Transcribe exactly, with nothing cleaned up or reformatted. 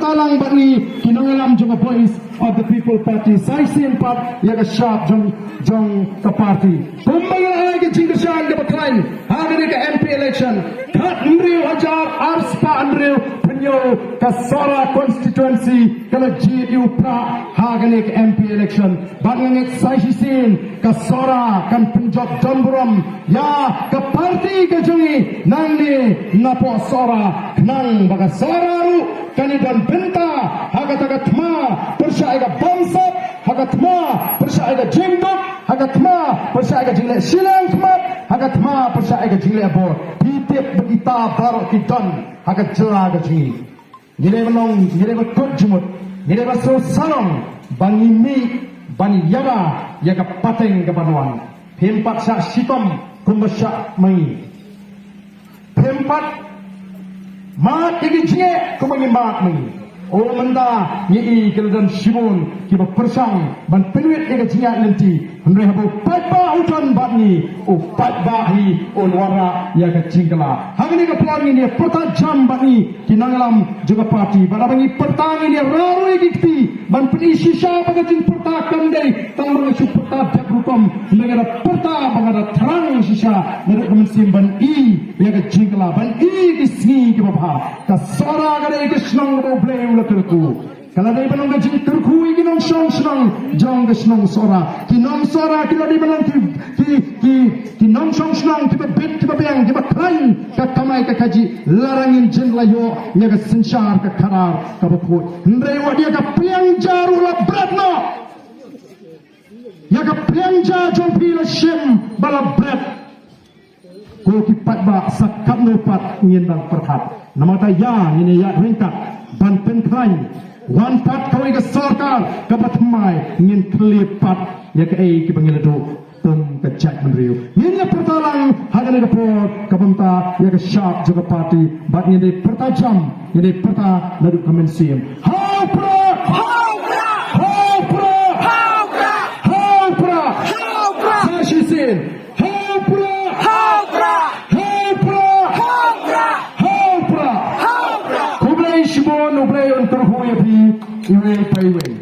Talang bad ngi ki nongïalam jong ka Voice of the People Party, sa shisien pat ïa ka shap jong, jong ka party. Kumba ngi la ai ka jingkyrshan kaba khlaiñ ha kane ka M P election, khathynriew hajar arspah hynriew pynïoh ka Sohra constituency ka la jied ïa u prah ha kane ka M P election. Bad nga ngeit sa shisien ka Sohra kan pynjot don burom ïa ka party ka jong ngi nangne napoh Sohra, khnang ba ka Sohra ruh kan ïadon bynta ha kata ka thma pyrshah ïa ka bamsap, ha ka thma pyrshah ïa ka jingduk, ha ka thma pyrshah ïa ka jingleh shiliang khmat, ha ka thma pyrshah ïa ka jingleh bor. Phi tip ba kita baroh ki don ha ka jylla ka jong ngi. Ngi dei ban long, ngi dei ban kut jingmut, ngi dei ban sngewsarong ba ngi mih ban ïada ïa ka pateng ka ban wan. Phim pat shah shitom kumba shah ma ngi. Phim pat mad ïa ki jingeh kumba ngi mad ma ngi. O mynta ngi i ki la don shibun kiba pyrshang ban pynwit ïa ka jingïaid lynti. Hynrei haba u paidbah u don bad ngi, u paidbah hi un wanrah ïa ka jingkylla. Hangne ka por ngin ïa pyrta jam bad ngi ki nongïalam jong ka party. Bad haba ngi pyrta ngin ïa rah ruh ïa ki kti ban pyni shisha ba ka jingpyrta kam dei tang ba nga shu pyrta dep rukom. Nga da pyrta ba nga da thrang shisha naduh ka mynsiem ban i ïa ka jingkylla, ban i ki sngi kiba bha. Ka Sohra ka dei ka shnong kaba U Blei u la kyrkhu. Ka la dei ban long ka jingkyrkhu ïa ki nongshong shnong jong ka shnong Sohra. Ki nong Sohra ki la dei ban long ki, ki, ki, ki nongshong shnong kiba bit, kiba biang, kiba khlaiñ ka kamai ka kajih. Lada ngin jin la ïoh ïa ka synshar ka khadar kaba khuid. Hynrei wat ïa ka pliang ja ruh la bret noh. Ïa ka pliang ja jong phi la shim ba la bret. Ko ki paidbah, sa katno pat ngin dang pyrkhat? Namar kata ïa ngin ïa ryngkat ban pynkhlaiñ. Wan pat kawei ka sorkar kaba thymmai, ngin khlieh pat ïa kaei kaba ngi la duh kum ka jaitbynriew. Ngin ïa pyrta lang ha kane ka por kaba mynta ïa ka shap jong ka party, bad ngin dei pyrta jam, ngin dei pyrta naduh ka mynsiem. Ha u prah! Ha u prah! Ha u prah! Sa shisien. Ha u prah! Ha u prah! Ha u prah! Ha u prah! Khublei shibun, U Blei un kyrkhu ïa phi iwei pa iwei.